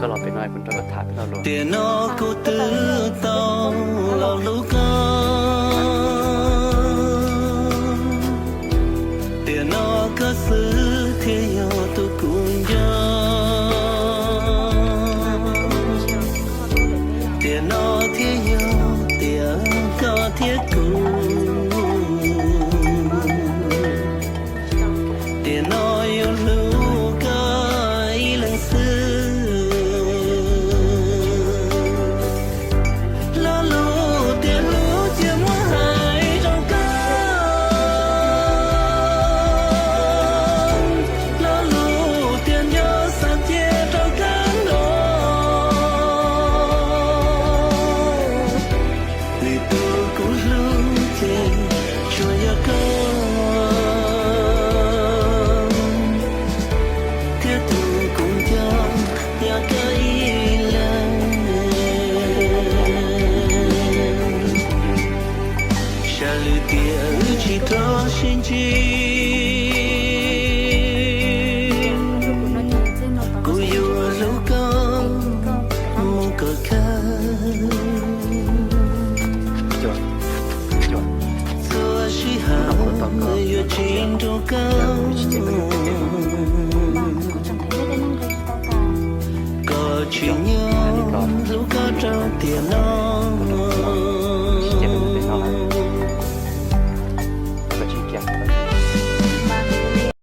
Koj los pem no kuv nrog koj tham peb lo lus. Tiam no kuv twb tau los hlub koj, tiam no koj xwb thiaj yog tus kuv nco. Tiam no thiaj yog tiam koj thiab kuv. Tiam no yuav hlub koj ib leeg xwb. Lo lus tias hlub cia muab hais rau koj, lo lus tias nco xav cia rau koj nrog. Vim tus kuv hlub ces tsuas yog koj, thiab tus kuv nco yog koj ib leeg. Sam lwm tiam wb tsis tau sib ntsib, kuv yuav hlub koj mus kom kawg. Txhua sij hawm yuav tsis nrug koj, koj tsis